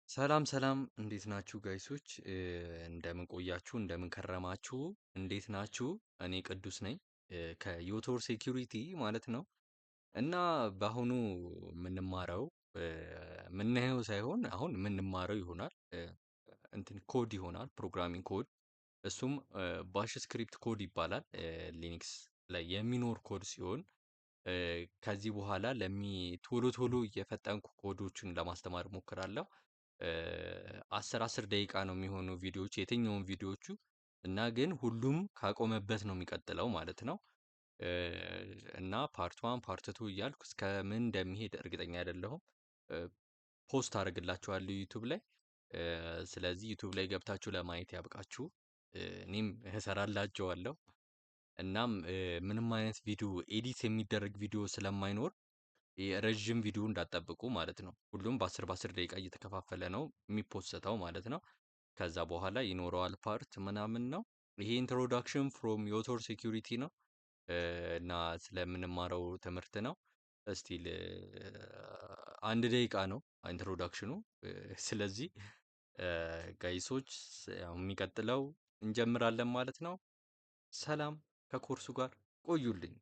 ሰላም ሰላም፣ እንዴት ናችሁ guys ኦች? እንደምን ቆያችሁ? እንደምን ከረማችሁ? እንዴት ናችሁ? እኔ ቅዱስ ነኝ ከዮቶር Security ማለት ነው። እና በአሁኑ የምንማረው፣ የምናየው ሳይሆን አሁን የምንማረው ይሆናል፣ እንትን ኮድ ይሆናል፣ programming code። እሱም bash script code ይባላል። Linux ላይ የሚኖር ኮድ ሲሆን ከዚህ በኋላ ለሚ ቶሎ ቶሎ እየፈጠንኩ ኮዶችን ለማስተማር እሞክራለሁ። 10 10 ደቂቃ ነው የሚሆኑ ቪዲዮዎች፣ የትኛውም ቪዲዮዎቹ፣ እና ግን ሁሉም ካቆመበት ነው የሚቀጥለው ማለት ነው። እና part 1፣ part 2 እያልኩ እስከ ምን እንደሚሄድ እርግጠኛ አይደለሁም። Post አደርግላችኋለሁ YouTube ላይ። ስለዚህ YouTube ላይ ገብታችሁ ለማየት ያብቃችሁ። እኔም እሰራላችኋለሁ። እናም ምንም አይነት ቪዲዮ፣ edit የሚደረግ ቪዲዮ ስለማይኖር ረዥም ቪዲዮ እንዳትጠብቁ ማለት ነው። ሁሉም በ10 በ10 ደቂቃ እየተከፋፈለ ነው የሚፖሰተው ማለት ነው። ከዛ በኋላ ይኖረዋል part ምናምን ነው። ይሄ introduction from ዮቶር Security ነው እና ስለምንማረው ትምህርት ነው። Still 1 ደቂቃ ነው introduction ኑ። ስለዚህ guys ኦች፣ የሚቀጥለው እንጀምራለን ማለት ነው። ሰላም፣ ከኮርሱ ጋር ቆዩልኝ።